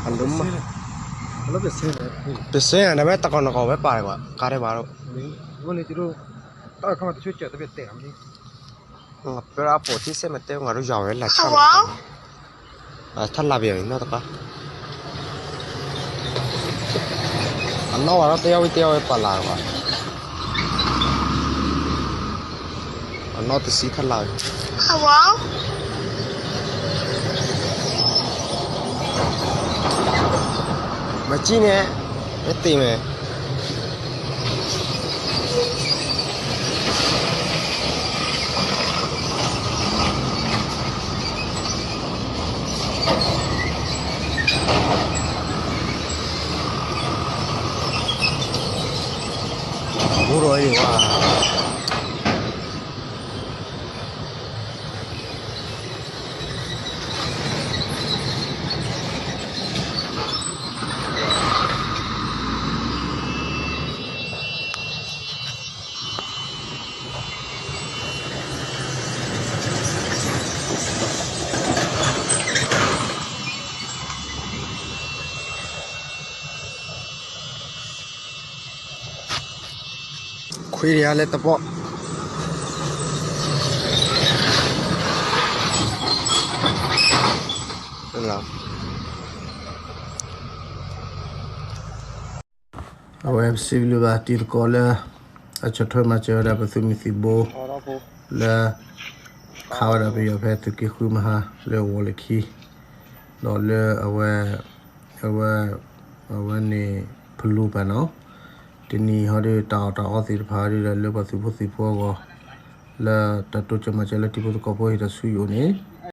ပစဲန့ၣ် နမ့ၢ်တကီၢ်နကီၢ်ဝဲပာ်ကွၢ် ကါဒဲးဘၣ်ဒီး ပၢအပိာ်ထံစဲမတဲ ငါတို့ယွၤဝဲလၢဆၣ် ထၢ်လၢပယီၤအံၤနီတကါ အနီၢ်ဝဲဒီးတယီဝံၤတယီဝဲပာ်လၢကွၢ် အနီၢ်တဆံထၢ်လၢ မၤကံၣ်န့ၣ် မ့ၢ်တ့ၢ်မဲာ် ဘူးဒီးအံၤဝဲ ခွံဒံးဧါလၢတပီၢ် အဝဲပစံးဘျုးဘၣ်တံၤသကိးလၢ အဆီၣ်ထွဲမၤစၢၤဝဲဒၣ်ပသုးမုၢ်သံၣ်ဘိ လၢ ခးဝဲဒၣ်ပယီၤဖဲသုးက့ဃုမဟါလၢဝီၤလ့ၤခံ ဒီးလၢအဝဲ အဝဲ အဝဲန့ၣ်ဖလူပၢ်နီၤ တနံၤဟီဒုးတၢ်အီၣ်တၢ်အီသ့ၣ်တဖၣ်ဒုးဒီးလၢပှၤသုးဖိသံၣ်ဖိအဂီၢ် လၢတၢ်တိစၢၤမၤစၢၤလၢတံၤဖိသကိးဖိဟ့ၣ်တၢ်ဆူယအိၣ်န့ၣ်